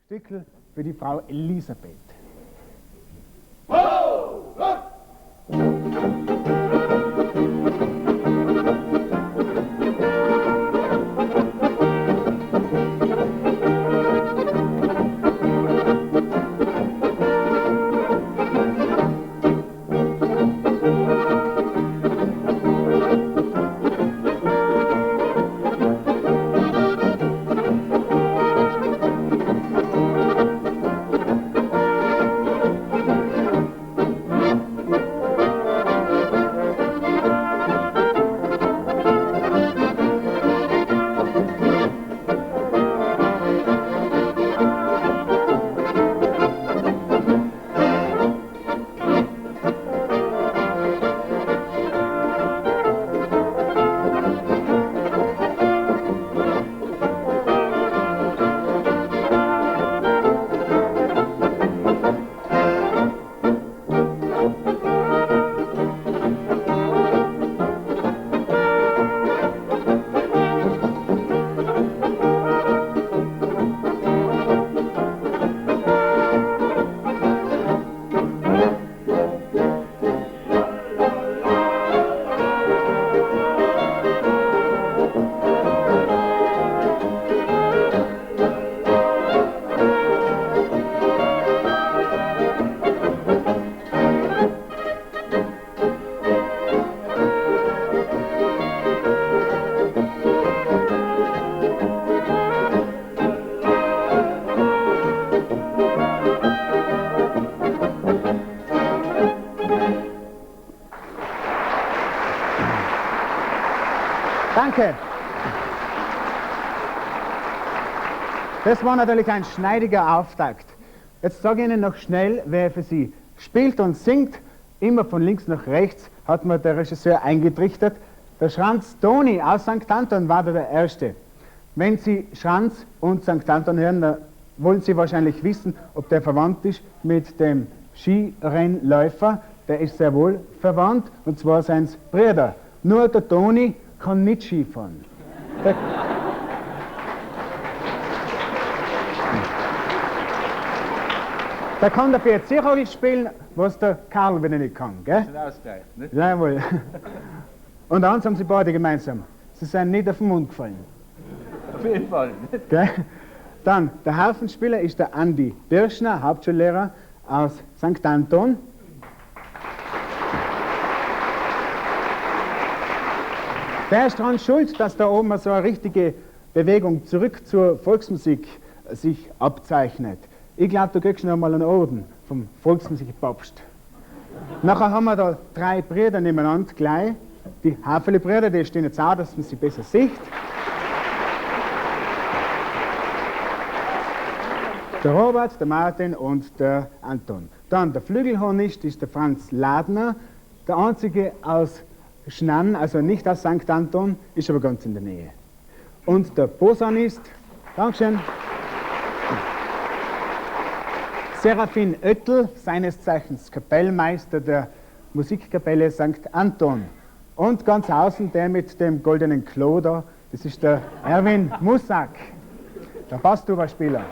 Stückel für die Frau Elisabeth. Danke. Das war natürlich ein schneidiger Auftakt. Jetzt sage ich Ihnen noch schnell, wer für Sie spielt und singt. Immer von links nach rechts hat mir der Regisseur eingetrichtert. Der Schranz Toni aus St. Anton war da der Erste. Wenn Sie Schranz und St. Anton hören, dann wollen Sie wahrscheinlich wissen, ob der verwandt ist mit dem Skirennläufer. Der ist sehr wohl verwandt, und zwar sind's Brüder. Nur der Toni kann nicht Skifahren. Der kann dafür Ziehharmonika spielen, was der Karl wieder nicht kann, gell? Das ist ein Ausgleich, nicht? Jawohl. Und eins haben sie beide gemeinsam. Sie sind nicht auf den Mund gefallen. Auf jeden Fall. Gell? Dann, der Harfenspieler ist der Andi Birschner, Hauptschullehrer aus St. Anton. Der ist daran schuld, dass da oben so eine richtige Bewegung zurück zur Volksmusik sich abzeichnet. Ich glaub, du kriegst noch mal einen Orden vom Volksmusikpapst. Nachher haben wir da drei Brüder nebeneinander gleich. Die Hafele-Brüder, die stehen jetzt auch, dass man sie besser sieht. Der Robert, der Martin und der Anton. Dann der Flügelhornist ist der Franz Ladner, der einzige aus Schnann, also nicht aus St. Anton, ist aber ganz in der Nähe. Und der Posaunist, Dankeschön, Serafin Oettl, seines Zeichens Kapellmeister der Musikkapelle St. Anton. Und ganz außen der mit dem goldenen Klo da, das ist der Erwin Mussack, der Basstuba-Spieler.